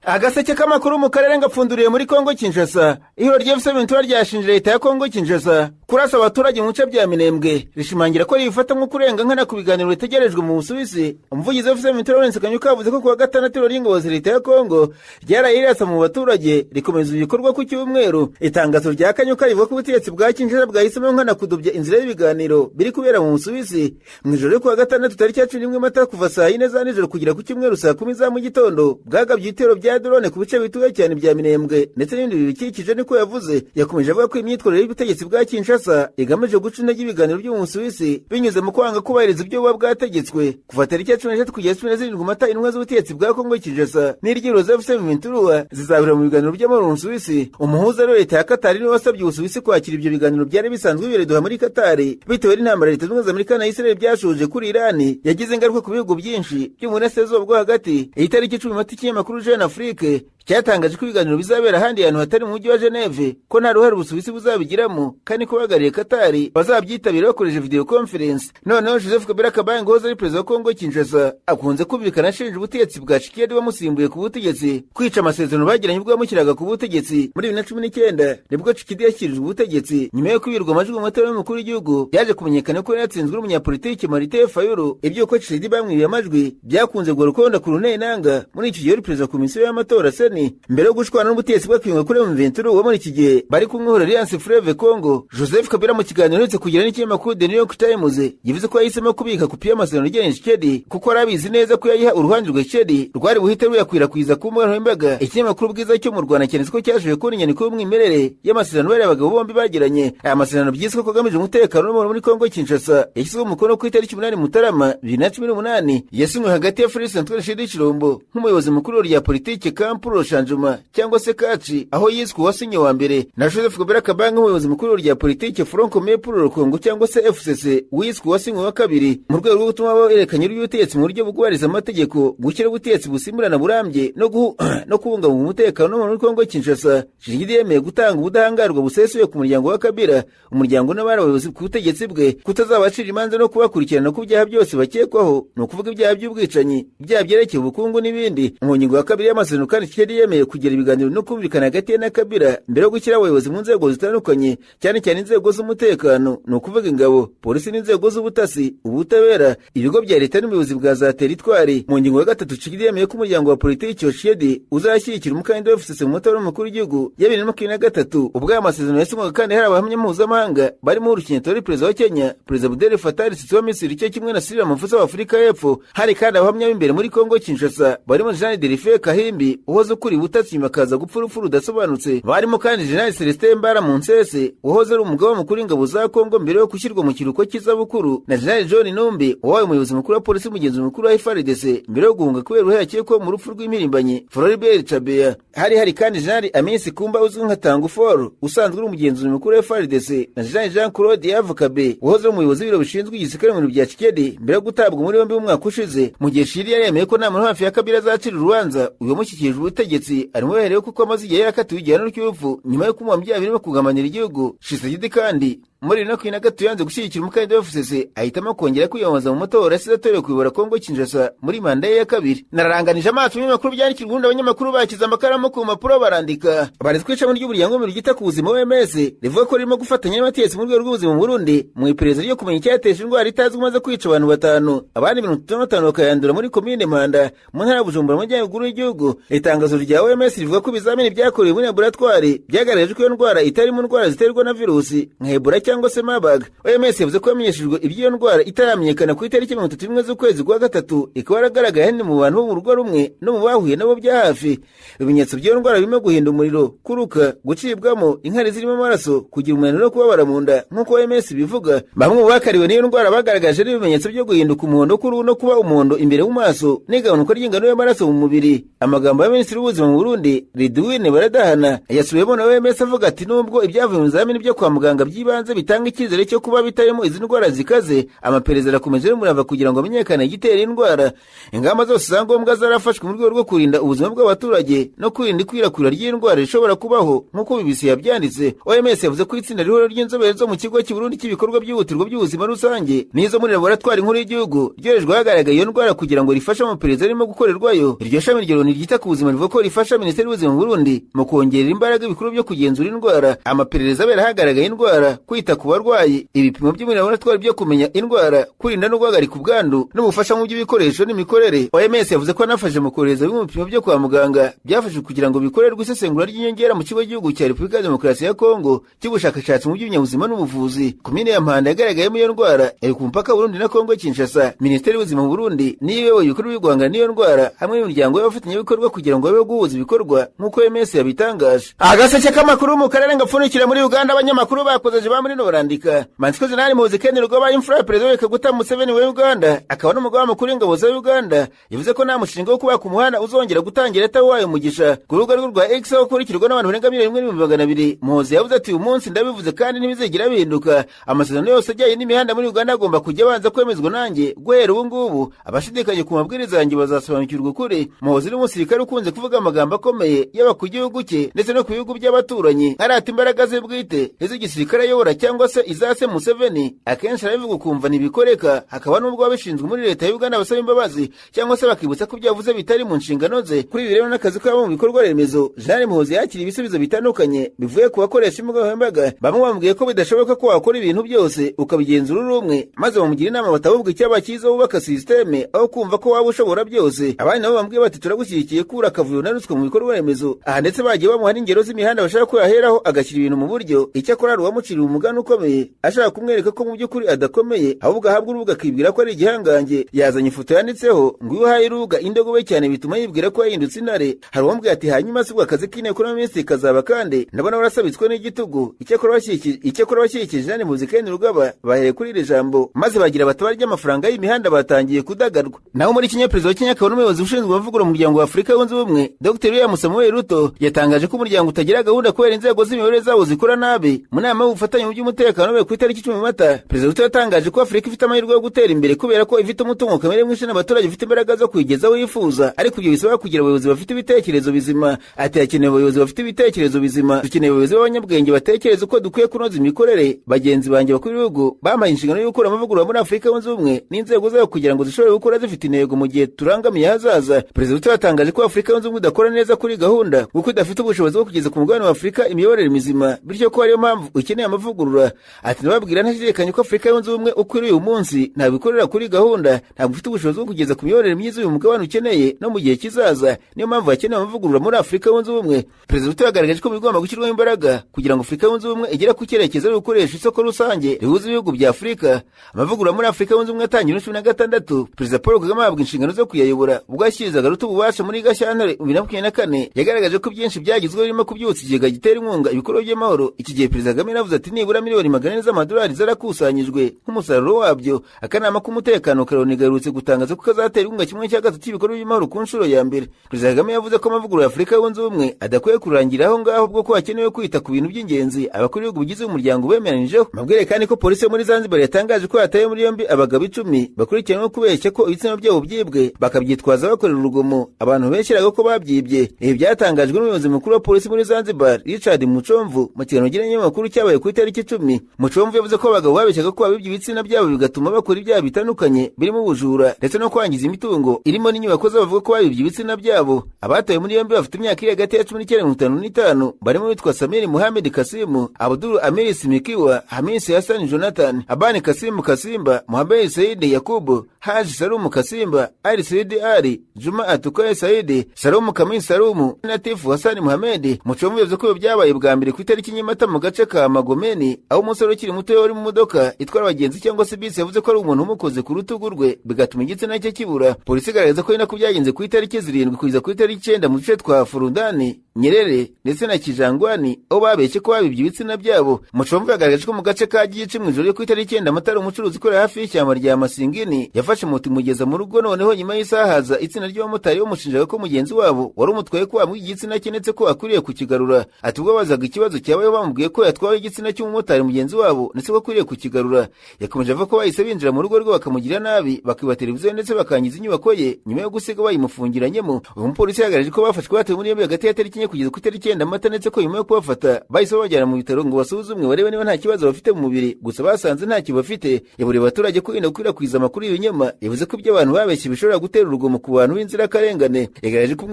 Agaseke k'amakuru mu karere ngapfunduriye muri Kongo Kinshasa. Ihuriro rya M23 ryashinje leta ya Kongo Kinshasa kurasa abaturage mu bice bya Minembwe, rishimangira ko ribifata nko kurenga nkana ku biganiro bitegerejwe mu Busuwisi. Umuvugizi wa M23 Lawrence Kanyuka yavuze ko kuwa gatandatu ihuriro ry'ingabo za leta ya Kongo ryaraye rirasa mu baturage, rikomeza ibikorwa ku cyumweru. Itangazo rya Kanyuka rivuga ko ubutegetsi bwa Kinshasa bwahisemo nkana kudubya inzira y'ibiganiro biri kubera mu Busuwisi. Mu ijoro ryo kuwa gatandatu tariki ya 11 Mata kuva saa 4 za nijoro kugera ku cyumweru saa 10 za mu gitondo, bwagabye ibitero bya drone ku bice bituwe cyane bya Minembwe ndetse n'ibindi bibikikije, niko yavuze. Yakomeje avuga ko imyitwarire y'ubutegetsi bwa Kinshasa igamije guca intege ibiganiro byo mu Busuwisi binyuze mu kwanga kubahiriza ibyo buba bwategetswe. Kuva tariki ya 13 kugeza 17 Mata, intumwa z'ubutegetsi bwa Kongo Kinshasa n'iryo Joseph M23 zizahurira mu biganiro by'amahoro mu Busuwisi. Umuhuza wa leta ya Katari niwe wasabye Ubusuwisi kwakira ibyo biganiro byari bisanzwe bibereye Doha muri Katari, bitewe n'intambara Leta Zunze Ubumwe za Amerika na Israel byashoje kuri Irani yagize ingaruka ku bihugu byinshi byo mu burasirazuba bwo hagati. Iyi tariki 10 Mata, ikinyamakuru Jeune Afrique cyatangaje ko ibiganiro bizabera ahandi hantu hatari mu mujyi wa Geneve, ko nta ruhare Ubusuwisi buzabigiramo, kandi ko bahagarariye Katari bazabyitabira bakoresheje video conference. Noneho Joseph Kabila Kabange wahoze ari perezida wa Kongo Kinshasa akunze kumvikana ashinja ubutegetsi bwa Tshisekedi wamusimbuye ku butegetsi kwica amasezerano bagiranye ubwo yamushyiraga ku butegetsi muri 2019. Nibwo Tshisekedi yashyikirijwe ubutegetsi nyuma yo kwibirwa amajwi mu matora y'umukuru w'igihugu. Byaje kumenyekana ko yatsinzwe n'umunyapolitiki Martin Fayulu. Iby'uko Tshisekedi bamwibiye amajwi byakunze guhora ku runeye nanga muri iki gihe yari perezida wa komisiyo y'amatora CENI, mbere yo gushwana n'ubutegetsi bw'akiyunga kuri M23 wo muri iki gihe bari kumwe Alliance Fleuve Congo. Joseph Kabila mu kiganiro aherutse kugira n'ikinyamakuru The New York Times yavuze ko yahisemo kubika kopi y'amasezerano yagiranye Tshisekedi kuko arabizi neza ko yayiha uruhande rwa Tshisekedi rwari buhite ruyakwirakwiza ku mbuga nkoranyambaga. Ikinyamakuru Bwiza cyo mu Rwanda cyanditse ko cyashoboye kubona inyandiko y'umwimerere y'amasezerano bariya abagabo bombi bagiranye. Aya masezerano byiswe ko agamije umutekano n'amahoro muri Kongo Kinshasa yashyizweho umukono ku itariki 8 Mutarama 2018, yasinywe hagati ya Felix Antoine Tshisekedi Tshilombo nk'umuyobozi mukuru rya politike Camp pour le Changement cyangwa se Kaci, aho yiswe uwasinye wa mbere, na Joseph Kabila Kabange nk'umuyobozi mukuru rya politike Front Commun pour le Congo cyangwa se FCC, wiswe uwasinye wa kabiri, mu rwego rwo gutuma berekanye ubutegetsi mu buryo bwubahiriza amategeko, gushyira ubutegetsi busimburana burambye no kubungabunga umutekano n'amahoro muri Kongo Kinshasa. Tshisekedi yemeye gutanga ubudahangarwa busesuye ku muryango wa Kabila, umuryango n'abari abayobozi ku butegetsi bwe, kutazabacira imanza no kubakurikirana ku byaha byose bakekwaho, ni ukuvuga ibyaha by'ubwicanyi, ibyaha byerekeye ubukungu n'ibindi. Mu ngingo ya kabiri y'amasezerano kandi, Tshisekedi yemeye kugira ibiganiro no kumvikana hagati ye na Kabila mbere yo gushyira abayobozi mu nzego zitandukanye, cyane cyane inzego z'umutekano, ni ukuvuga ingabo, polisi n'inzego z'ubutasi, ubutabera, ibigo bya leta n'ubuyobozi bwa za teritwari. Mu ngingo ya gatatu, Tshisekedi yemeye ko umuryango wa politiki wa Tshisekedi uzashyigikira umukandida wa FCC mu matora y'umukuru w'igihugu ya 2023. Ubwo aya masezerano yasinywaga kandi hari abahamya mpuzamahanga barimo Uhuru Kenyatta wari perezida wa Kenya, perezida Abdel Fattah el-Sisi wa Misiri cyo kimwe na Cyril Ramaphosa wa Afurika y'Epfo. Hari kandi abahamya b'imbere muri Kongo Kinshasa barimo Jean Delphin Kahimbi uhoze ukuriye ubutasi nyuma akaza gupfa urupfu rudasobanutse. Barimo kandi General Celestin Mbala Munsese uhoze ari umugaba mukuru w'ingabo za Kongo mbere yo gushyirwa mu kiruhuko cy'izabukuru, na General John Numbi wabaye umuyobozi mukuru wa polisi, umugenzi mukuru wa FARDC mbere yo guhunga kubera uruhare akekwaho mu rupfu rw'impirimbanyi Floribert Chebeya. Hari kandi General Amisi Kumba uzwi nka Tangufor usanzwe uri umugenzuzi mukuru wa FARDC, na General Jean Claude Yavukabe uhoze ari umuyobozi w'ibiro bishinzwe igisirikare mu biro bya Tshisekedi mbere yo gutabwa muri yombi mu mwaka ushize. Mu gihe Shiri yari yemeye ko nta muntu hafi ya Kabila azacira urubanza uyu wamushyikirije ubutegetsi, arimo yaherewe kuko amaze igihe yarakatiwe igihano cy'urupfu nyuma yo kumuha ibyaha birimo kugambanira igihugu. Tshisekedi kandi muri 2023 yanze gushyigikira umukandida wa FCC, ahitamo kongera kwiyamamaza mu matora yasize atorewe kuyobora Kongo Kinshasa muri manda ye ya kabiri. Nararanganije amaso ibinyamakuru byandikirwa ubundi, abanyamakuru bakize amakaramu ku mpapuro barandika. Baritswe ishami ry'umuryango ryita ku buzima OMS rivuga ko ririmo gufatanya n'abategetsi mu rwego rw'ubuzima mu Burundi mu iperereza ryo kumenya icyateje indwara itazwi imaze kwica abantu batanu, abandi 35 bakayandura muri komine Mpanda mu ntara ya Bujumbura mu majyaruguru y'igihugu. Itangazo rya OMS rivuga ko ibizamini byakorewe muri laboratwari byagaragaje ko iyo ndwara itari mu ndwara ziterwa na virusi nka Ebola cyangwa se Marburg. OMS yavuze ko yamenyeshejwe iby'iyo ndwara itaramenyekana ku itariki 31 z'ukwezi kwa gatatu, ikaba yaragaragaye ahanini mu bantu bo mu rugo rumwe no mu bahuye nabo bya hafi. Ibimenyetso by'iyo ndwara birimo guhinda umuriro, kuruka, gucibwamo, inkari zirimo amaraso, kugira umunaniro no kubabara mu nda, nk'uko OMS bivuga. Bamwe mu bakariwe n'iyo ndwara bagaragaje n'ibimenyetso byo guhinduka umuhondo k'uruhu no kuba umuhondo imbere mu maso n'igabanuka ry'ingano y'amaraso mu mubiri. Amagambo ya Minisitiri w'Ubuzima mu Burundi Ridwine Baradahana yasubiwemo na OMS avuga ati: nubwo ibyavuye mu bizamini byo kwa muganga by'ibanze bitanga icyizere cyo kuba bitarimo izi ndwara zikaze, amaperereza arakomeje n'umurava kugira ngo amenyekane igitera indwara. Ingamba zose za ngombwa zarafashwe mu rwego rwo kurinda ubuzima bw'abaturage no kwirinda ikwirakwira ry'indwara rishobora kubaho, nk'uko BBC yabyanditse. OMS yavuze ko itsinda rihuriro ry'inzobere zo mu kigo cy'u Burundi cy'ibikorwa byihutirwa by'ubuzima rusange n'izo muri laboratwari nkuru y'igihugu ryoherejwe ahagaragaye iyo ndwara kugira ngo rifashe amaperereza arimo gukorerwayo. Iryo shami rya Loni ryita ku buzima rivuga ko rifasha Minisiteri y'Ubuzima mu Burundi mu kongerera imbaraga ibikorwa byo kugenzura indwara, amaperereza abera hagaragaye indwara, kwita ku barwayi, ibipimo byo muri laboratwari byo kumenya indwara, kurinda no guhagarika ubwandu n'ubufasha mu by'ibikoresho n'imikorere. OMS yavuze ko yanafashe mu kohereza bimwe mu bipimo byo kwa muganga byafashwe kugira ngo bikorerwe isesengura ry'inyongera mu kigo cy'igihugu cya Repubulika ya Demokarasi ya Kongo cy'ubushakashatsi mu by'ibinyabuzima n'ubuvuzi. Komine ya Mpanda yagaragayemo iyo ndwara iri ku mupaka Burundi na Kongo Kinshasa. Minisiteri y'Ubuzima mu Burundi niyo iyoboye ibikorwa byo guhangana n'iyo ndwara hamwe n'imiryango y'abafatanyabikorwa kugira ngo babe guhuza ibikorwa nk'uko OMS yabitangaje. Agaseke k'amakuru mu karere ngapfunikira muri Uganda, abanyamakuru bakozeje ba muri barandika Mansiko Jenerali Muhoozi Kainerugaba imfura ya Perezida Yoweri Kaguta Museveni wa Uganda akaba n'umugaba mukuru w'ingabo za Uganda yavuze ko nta mushinga wo kubaka umuhanda uzongera gutangira atawuhaye umugisha. Ku rubuga rwe rwa X aho ukurikirwa n'abantu barenga 1,200,000, Muhoozi yavuze ati uyu munsi ndabivuze kandi ntibizigira bihinduka. Amasezerano yose ajyanye n'imihanda muri Uganda agomba kujya abanza kwemezwa nanjye. Guhera ubu ngubu abashidikanya ku mabwiriza yanjye bazasobanukirwa ukuri. Muhoozi ni umusirikare ukunze kuvuga amagambo akomeye yaba ku gihugu cye ndetse no ku bihugu by'abaturanyi, arata imbaraga ze bwite iz'igisirikare ayobora cyangwa se izase Museveni. Akenshi arabivuga ukumva ntibikoreka, hakaba n'ubwo ababishinzwe muri leta ya Uganda basaba imbabazi cyangwa se bakibutsa ko ibyo yavuze bitari mu nshingano ze. Kuri ibi rero n'akazi kabo mu bikorwa remezo, Jenerali Muhoozi yakiriye ibisubizo bitandukanye bivuye ku bakoresha imbuga nkoranyambaga. Bamwe bamubwiye ko bidashoboka ko wakora ibintu byose ukabigenzura uri umwe, maze bamugira inama batabubwa icyaba cyiza wubaka sisiteme aho kumva ko waba ushobora byose. Abandi nabo bamubwiye bati turagushyigikiye kura akavuyo na ruswa mu bikorwa remezo. Aha ndetse bagiye bamuha n'ingero z'imihanda bashaka ko yaheraho agashyira ibintu mu buryo. Icyakora hari uwamuciriye umugani ukomeye ashaka kumwereka ko mu by'ukuri adakomeye, ahubwo ahabwa urubuga akibwira ko ari igihangange. Yazanye ifoto yanditseho ngo iyo uhaye urubuga indogobe cyane bituma yibwira ko yahindutse intare. Hari uwamubwiye ati hanyuma si ubwo akazi k'inteko n'abaminisitiri kazaba kandi ndabona warasabitswe n'igitugu. Icyakora abashyigikije Jenerali Muhoozi Kainerugaba bahereye kuri iri jambo maze bagira bati abarya amafaranga y'imihanda batangiye kudagadwa. Naho muri Kenya, Perezida wa Kenya akaba n'umuyobozi ushinzwe amavugurura mu muryango wa Afurika Yunze Ubumwe Dr William Samoei Ruto yatangaje ko umuryango utagira gahunda kubera inzego z'imiyoborere zawo zikora nabi. Mu nama y'ubufatanye mu by'umutekano yabaye ku itariki 10 Mata, Perezida Ruto yatangaje ko Afurika ifite amahirwe yo gutera imbere kubera ko ifite umutungo kamere mwinshi n'abaturage bafite imbaraga zo kuyigezaho yifuza, ariko ibyo bisaba kugira abayobozi bafite ibitekerezo bizima. Ati hakenewe abayobozi bafite ibitekerezo bizima, dukeneye abayobozi b'abanyabwenge batekereza uko dukwiye kunoza imikorere. Bagenzi banjye bakuru b'ibihugu bampaye inshingano yo gukora amavugurura muri Afurika Yunze Ubumwe n'inzego zayo kugira ngo zishobore gukora zifite intego mu gihe turangamiye ahazaza. Perezida Ruto yatangaje ko Afurika Yunze Ubumwe idakora neza kuri gahunda kuko idafite ubushobozi bwo kugeza ku mugabane wa Afurika imiyoborere mizima, bityo ko ariyo mpamvu ikeneye amavugurura. Ati ndababwira ntashidikanya ko Afurika Yunze Ubumwe uko iri uyu munsi ntabwo ikorera kuri gahunda, ntabwo ifite ubushobozi bwo kugeza ku miyoborere myiza uyu mugabane ukeneye no mu gihe kizaza, niyo mpamvu hakenewe amavugurura muri Afurika Yunze Ubumwe. Perezida Ruto yagaragaje ko bigomba gushyirwaho imbaraga kugira ngo Afurika Yunze Ubumwe igere ku cyerekezo cyo gukoresha isoko rusange rihuza ibihugu bya Afurika. Amavugurura muri Afurika Yunze Ubumwe yatangiye muri 2016, Perezida Paul Kagame ahabwa inshingano zo kuyayobora. Ubwo yashyikirizaga Ruto ububasha muri Gashyantare 2024, yagaragaje ko byinshi byagezweho birimo kubyutsa ikigega gitera inkunga ibikorwa by'amahoro. Iki gihe Perezida Kagame yaravuze ati nibura $400,000 z'amadolari zarakusanyijwe nk'umusaruro wabyo. Akanama k'umutekano ka Loni gaherutse gutangaza ko kazatera inkunga 1/3 cy'ibikorwa by'amahoro ku nshuro ya mbere. Perezida Kagame yavuze ko amavugurura ya Afurika Yunze Ubumwe adakwiye kurangira aho ngaho, ubwo ko hakenewe kwita ku bintu by'ingenzi abakuru b'ibihugu bigize umuryango bemeranyije. Mabwire kandi ko polisi yo muri Zanzibar yatangaje ko yataye muri yombi abagabo 10 bakurikiranyweho kubeshya ko ibitsina byabo byibwe bakabyitwaza bakorera urugomo abantu beshyiraga ko babyibye. Ibi byatangajwe n'umuyobozi mukuru wa polisi muri Zanzibar Richard Muchomvu mu kiganiro n'abanyamakuru cyabaye ku itariki 10. Muchomvu yavuze ko abagabo babeshyaga ko babibye ibitsina byabo bigatuma bakora ibyaha bitandukanye birimo ubujura ndetse no kwangiza imitungo irimo n'inyubako z'abavuga ko babibye ibitsina byabo. Abatawe muri yombi bafite imyaka iri hagati ya 19 na 55 barimo witwa Samir Muhammad Kasimu, Abdul Amir Simikiwa, Hamisi Hassan Jonathan, Abani Kasimu Kasimba, Mohamed Said Yakubu, Haji Salumu Kasimba, Ali Said Ali, Juma Atukaye Said, Salumu Kamin Salumu, Natifu Hassan Muhammad. Muchomvu yavuze ko byabaye bwa mbere ku itariki Nyamata mu gace ka Magomeni, aho umusore ukiri muto wari mu modoka itwara abagenzi cyangwa se bisi yavuze ko ari umuntu umukoze ku rutugu rwe bigatuma igitsina cye kibura. Polisi igaragaza ko ari nako byagenze ku itariki 7 kugeza ku itariki 9 mu duce twa Furundani, Nyerere ndetse na Kijangwani, aho babeshye ko babibye ibitsina byabo. Muchomvu yagaragaje ko mu gace ka Gici mu ijoro ku itariki 9 Mata umucuruzi ukorera hafi y'ishyamba rya Masingini yafashe moto imugeza mu rugo, noneho nyuma y'isaha haza itsinda ry'abamotari bamushinjaga ko mugenzi wabo wari umutwaye ko amwiye igitsina cye ndetse ko akwiriye kukigarura. Ati ubwo bazaga ikibazo cyabaye bamubwiye ko yatwawe igitsina cy'umumotari mugenzi wabo ndetse ko akwiriye kukigarura. Yakomeje avuga ko bahise binjira mu rugo rwe bakamugira nabi, bakiba televiziyo ndetse bakangiza inyubako ye nyuma yo gusiga bayimufungiranyemo. Uyu mupolisi yagaragaje ko bafashwe batawe muri yombi hagati ya tariki enye kugeza ku itariki 9 Mata, ndetse ko nyuma yo kubafata bahise babajyana mu bitaro ngo basuzumwe barebe niba nta kibazo bafite mu mubiri, gusa basanze ntacyo bafite. Yaburiye abaturage kwirinda gukwirakwiza amakuru y'ibinyoma. Yavuze ko ibyo abantu babeshye bishobora gutera urugomo ku bantu b'inzirakarengane. Yagaragaje ko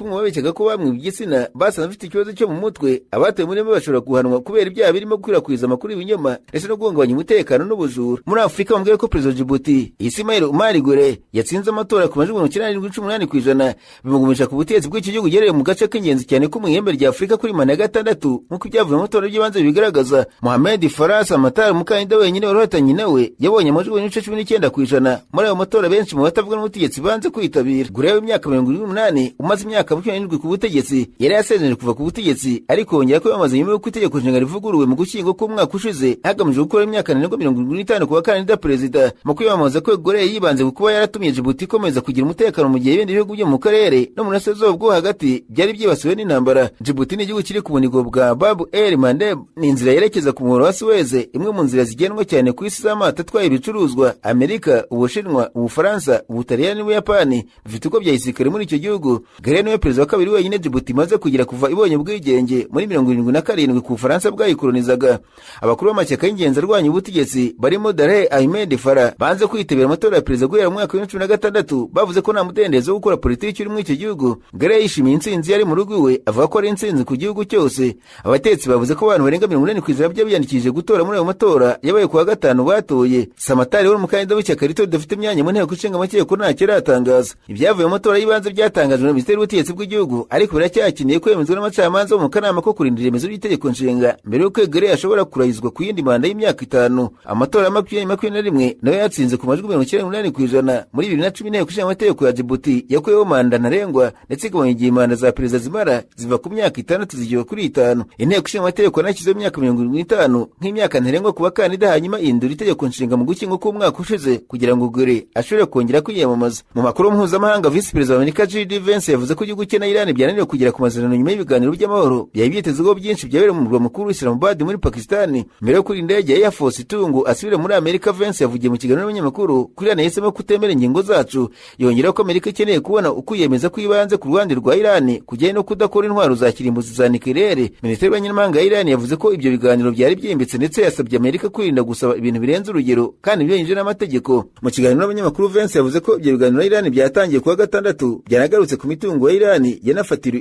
umwe babeshyaga ko bamwibye igitsina basanze bafite ikibazo cyo mu mutwe. Abatawe muri yombi bashobora guhanwa kubera ibyaha birimo gukwirakwiza amakuru y'ibinyoma ndetse no guhungabanya umutekano n'ubujura. Muri Afurika bambwiye ko Perezida wa Djibouti Ismail Omar Guelleh yatsinze amatora ku majwi 97.8%, bimugumisha ku butegetsi bw'iki gihugu giherereye mu gace k'ingenzi cyane ko mu ihembe rya Afurika kuri manda ya gatandatu, nk'uko ibyavuye mu matora by'ibanze bibigaragaza. Mohamed Farah Samatar, umukandida wenyine wari uhatanye nawe, yabonye amajwi 19.9% muri ayo matora. Benshi mu batavuga n'ubutegetsi banze kwitabira. Guelleh w'imyaka 78 umaze imyaka 27 ku butegetsi yari yasezereje kuva ku butegetsi, ariko yongera kwiyamamaza nyuma y'uko itegeko nshinga rivuguruwe mu Gushyingo k'umwaka ushize hagamijwe gukora imyaka ntarengwa 75 ku bakandida perezida. Mu kwiyamamaza kwe, Guelleh yibanze ku kuba yaratumye Djibouti ikomeza kugira umutekano mu gihe ibindi bihugu byo mu karere no mu burasirazuba bwo hagati byari byibasiwe n'intambara. Djibouti ni igihugu kiri ku bunigo bwa Bab el Mandeb, ni inzira yerekeza ku muhora wa Suez, imwe mu nzira zigendwa cyane ku isi z'amato atwaye ibicuruzwa. Amerika, Ubushinwa, Ubufaransa, Ubutaliyani n'Ubuyapani bifite uko bya gisirikare muri icyo gihugu. Guelleh niwe perezida wa kabiri wenyine Djibouti imaze kugira kuva ibonye ubwigenge muri 77 ku Bufaransa bwayikolonizaga. Abakuru b'amashyaka y'ingenzi arwanya ubutegetsi barimo Daher Ahmed Farah banze kwitabira amatora ya perezida guhera mu mwaka wa 2016, bavuze ko nta mudendezo wo gukora politiki uri muri icyo gihugu. Guelleh yishimiye intsinzi yari mu rugo iwe, avuga ko ari intsinzi ku gihugu cyose. Abatetsi bavuze ko abantu barenga 80% by'abiyandikishije gutora muri ayo matora yabaye kuwa gatanu batoye. Samatar wari umukandida w'ishyaka rito ridafite imyanya mu nteko ishinga amategeko ntacyo aratangaza. Ibyavuye mu matora y'ibanze byatangajwe na Minisiteri y'Ubutegetsi bw'igihugu, ariko biracyakeneye kwemezwa n'abacamanza bo mu kanama ko kurinda iremezo ry'itegeko nshinga mbere y'uko Guelleh ashobora kurahizwa ku yindi manda y'imyaka 5. Amatora ya 2021 nayo yatsinze ku majwi 98%. Muri 2010 inteko ishinga amategeko ya Djibouti yakuyeho manda ntarengwa ndetse igabanya igihe manda za perezida zimara ziva ku myaka 6 zigera kuri 5. Inteko ishinga amategeko yanashyizeho imyaka 75 nk'imyaka ntarengwa ku bakandida, hanyuma ihindura itegeko nshinga mu Gushyingo k'umwaka ushize kugira ngo Guelleh ashobore kongera kwiyamamaza. Mu makuru mpuzamahanga, Visi Perezida wa Amerika J.D. Vance yavuze ko igihugu cye na Iran byananiwe kugera ku masezerano nyuma y'ibiganiro by'amahoro byari byitezweho byinshi byabereye mu murwa mukuru Islamabad muri Pakistan. Mbere yo kuri indege ya Air Force 2 ngo asubire muri Amerika, Vance yavugiye mu kiganiro n'abanyamakuru ko Iran yahisemo kutemera ingingo zacu. Yongeraho ko Amerika ikeneye kubona ukwiyemeza kw'ibanze ku ruhande rwa Iran kujyanye no kudakora intwaro za kirimbuzi za nucleaire. Minisiteri y'Abanyamahanga ya Iran yavuze ko ibyo biganiro byari byimbitse, ndetse yasabye Amerika kwirinda gusaba ibintu birenze urugero kandi binyuranyije n'amategeko. Mu kiganiro n'abanyamakuru, Vance yavuze ko ibyo biganiro na Iran byatangiye kuwa gatandatu byanagarutse ku mitungo ya Iran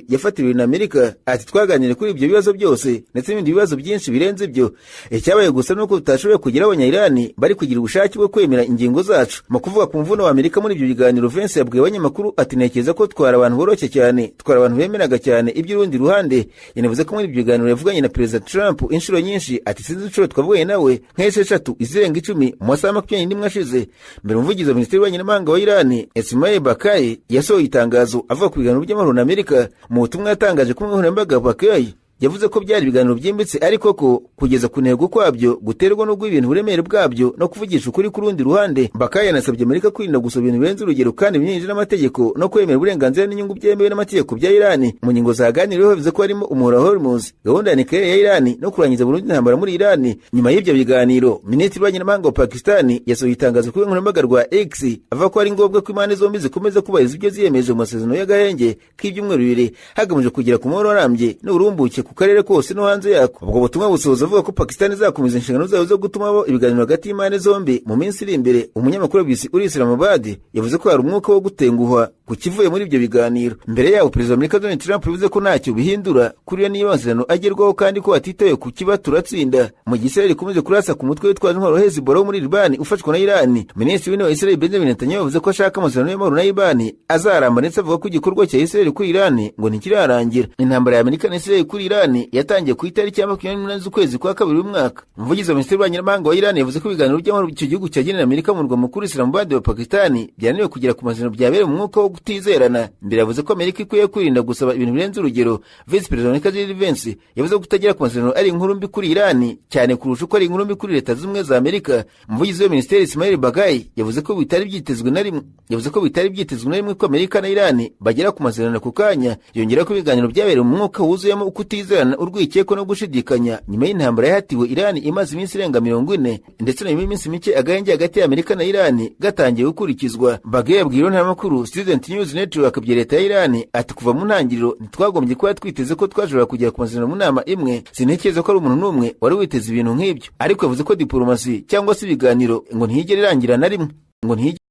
yafatiriwe na Amerika. Ati twaganiriye kuri ibyo bibazo byose ndetse n'ibindi bibazo byinshi birenze ibyo. Icyabaye gusa nuko tutashoboye kugira abanya-Iran bari kugira ubushake bwo kwemera ingingo zacu. Mu kuvuga ku mvuno wa Amerika muri ibyo biganiro, Vance yabwiye abanyamakuru ati ntekereza ko twara abantu boroshye cyane, twara abantu bemeraga cyane iby'urundi ruhande. Yanavuze ko muri ibyo biganiro yavuganye na Perezida Trump inshuro nyinshi. Ati sinzi inshuro twavuganye nawe, nk'esheshatu izirenga 10 mu masaha 21 ashize. Mbere umuvugizi wa Minisiteri y'Abanyamahanga wa Iran Esmail Baqaei yasohoye itangazo avuga ku biganiro by'amahoro na Amerika. Mu butumwa yatangaje ku nkoranyambaga, Baqaei yavuze ko byari ibiganiro byimbitse, ariko ko kugeza ku ntego kwabyo guterwa no guha ibintu uburemere bwabyo no kuvugisha ukuri ku rundi ruhande. Baqaei yanasabye Amerika kwirinda gusaba ibintu birenze urugero kandi binyuranyije n'amategeko no kwemera uburenganzira n'inyungu byemewe n'amategeko bya Iran. Mu ngingo zaganiriweho bivuze ko harimo umuhora wa Hormuz, gahunda ya nucleaire ya Iran no kurangiza burundu intambara muri Iran. Nyuma y'ibyo biganiro, Minisitiri w'Abanyamahanga wa Pakistan yasohoye itangazo ku nkoranyambaga rwa X avuga ko ari ngombwa ko impande zombi zikomeza kubahiriza ibyo ziyemeje mu masezerano y'agahenge k'ibyumweru 2 hagamijwe kugera ku mahoro arambye n'uburumbuke ku karere kose no hanze yako. Ubwo butumwa busoza avuga ko Pakistan izakomeza inshingano zayo zo gutuma ibiganiro hagati y'impande zombi mu minsi iri imbere. Umunyamakuru wa BBC uri Islamabad yavuze ko hari umwuka wo gutenguhwa ku kivuye muri ibyo biganiro. Mbere yaho Perezida wa Amerika Donald Trump yavuze ko ntacyo bihindura kuri yo niba amasezerano agerwaho, kandi ko atitaye ku kiba turatsinda. Mu gihe Israel ikomeje kurasa ku mutwe witwaje intwaro Hezbollah wo muri Liban ufashwa na Iran, Minisitiri w'Intebe wa Israel Benjamin Netanyahu yavuze ko ashaka amasezerano y'amahoro na Iran azaramba, ndetse avuga ko igikorwa cya Israel kuri Iran ngo ntikirarangira. Intambara ya Amerika na Israel kuri Iran yatangiye ku itariki ya 28 z'ukwezi kwa kabiri w'umwaka. Umuvugizi wa Minisiteri y'Abanyamahanga wa Iran yavuze ko ibiganiro by'amahoro icyo gihugu cyagenera Amerika mu murwa mukuru Islamabad wa Pakistan byananiwe kugera ku masezerano byabereye mu mwuka wo kutizerana. Mbere yavuze ko Amerika ikwiye kwirinda gusaba ibintu birenze urugero. Vice Perezida wa Amerika J.D. Vance yavuze ko kutagera ku masezerano ari inkuru mbi kuri Iran cyane kurusha uko ari inkuru mbi kuri Leta Zunze Ubumwe za Amerika. Umuvugizi wa Minisiteri Ismail Baqaei yavuze ko bitari byitezwe na rimwe yavuze ko bitari byitezwe na rimwe ko Amerika na Iran bagera ku masezerano ku kanya. Yongera ko ibiganiro byabereye mu mwuka wuzuyemo ukutizerana, urwikekwe no gushidikanya nyuma y'intambara yahatiwe Iran imaze iminsi irenga 40, ndetse na nyuma y'iminsi mike agahenge hagati ya Amerika na Iran gatangiye gukurikizwa. Baqaei yabwiye intaramakuru Student Government News Network bya leta ya Iran ati: "Kuva mu ntangiriro ntitwagombye kuba twiteze ko twashobora kugera ku masezerano mu nama imwe. Sintekereza ko ari umuntu n'umwe wari witeze ibintu nk'ibyo." Ariko yavuze ko diplomasi cyangwa se ibiganiro ngo ntiyigere irangira na rimwe, ngo ntiyigere.